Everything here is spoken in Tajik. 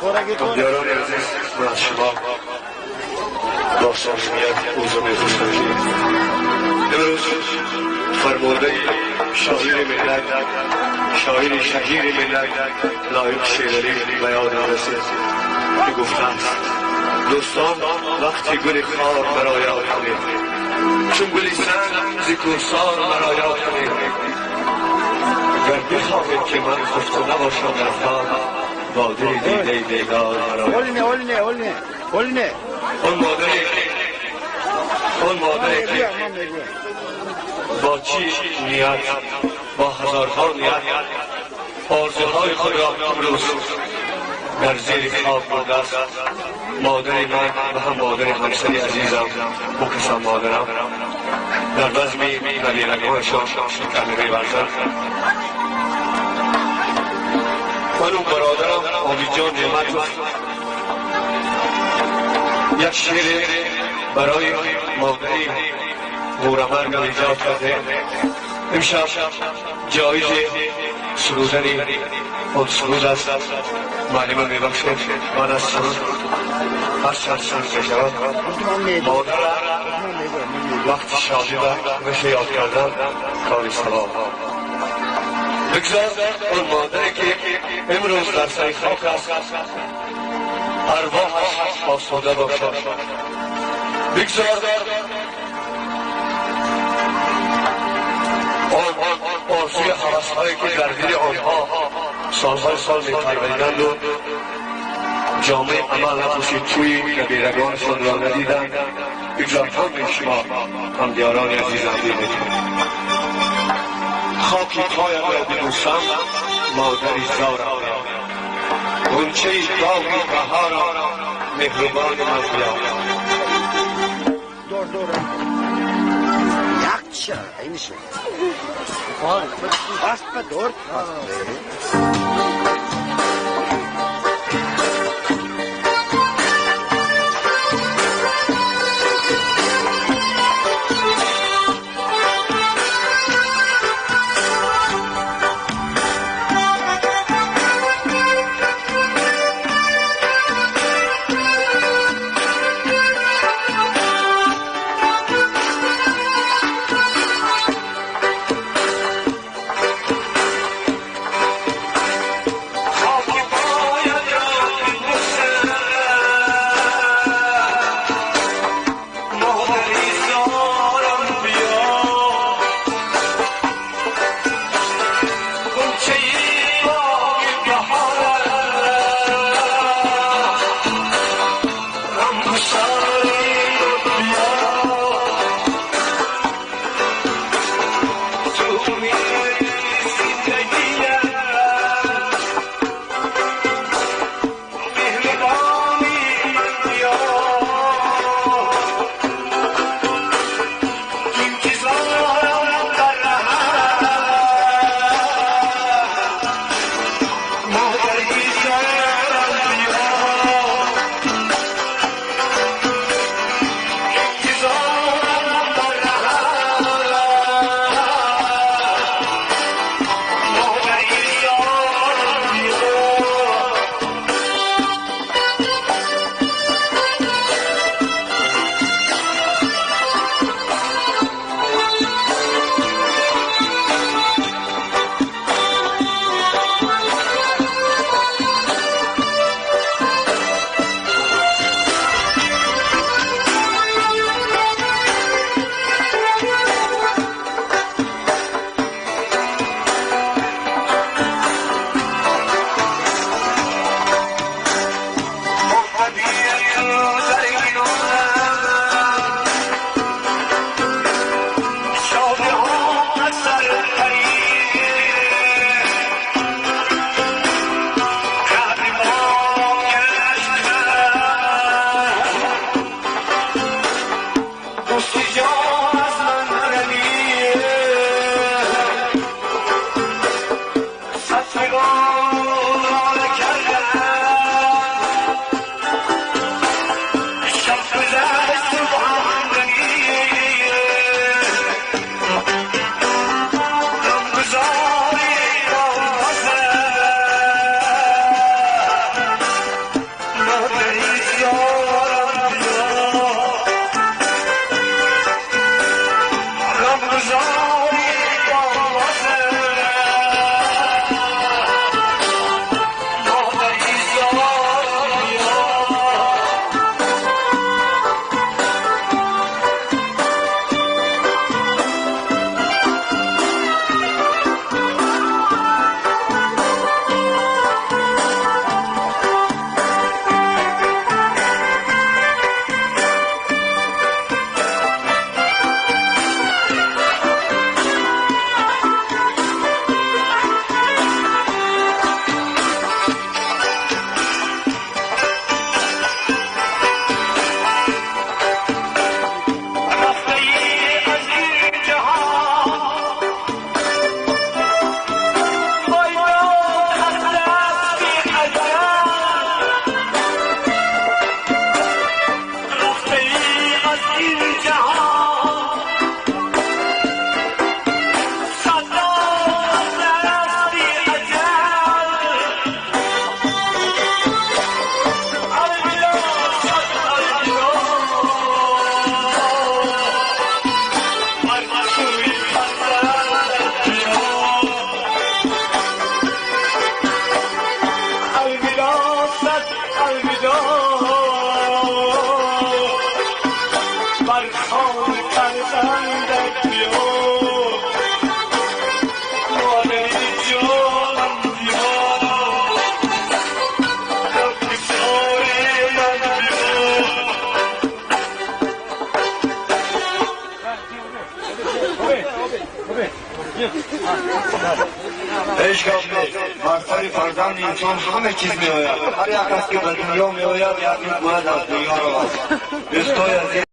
Ҳамдиёрони азиз, ман аз шумо бо самимият узр мехостам, ки имрӯз фармондаи шоири миллат, шоири шаҳири миллат Лоиқ Шералӣ ба ёдам расид, ки гуфтааст: дӯстон, вақти гули хор маро ёд кунед, чун гули санг зи кӯҳсор маро ёд кунед. Гар бихоҳед, ки ман хуфта набошам дар хоб, бо дили дидаи бедор маро он модаре ки бо чӣ ният, бо ҳазорҳо ният орзуҳои худро имрӯз дар зери хок бурдааст. Модари ман ва ҳам модари ҳамсари азизам, ӯ модарам, дар базми набирагонашон ширкат меварзанд. Ману бародарам Обидҷон Неъматов як шеъре барои модари ғӯрамаргам эҷод кардем. Имшаб ҷоизи сурудани он суруд аст. Муаллима, мебахшед, ман аз суруд ҳарчанд суруд мешавад, модара вақти шодӣ ва ҳамеша ёд кардан кори савоб. Бигзор он модаре ки имрӯз дар сари хок аст, арвоҳаш осуда бошад. Бигзор он орзуи ҳавасҳое ки дар дили онҳо солҳои сол мепарвариданду ҷомаи амал напӯшид, тӯи набирагонашонро надиданд, бигзор ҳамаи шумо, ҳамдиёрони азизам, бинед. Хоки поямро бибӯсам, модари зорам, ғунчаи боғи баҳорам, меҳрубони ман биё. Якча, айниша. Паспа дор. Фарзанди инсон ҳама чиз меояд. Ҳар як кас ки ба дунё меояд, як рӯз бояд аз дунё равад. Дӯстои азиз.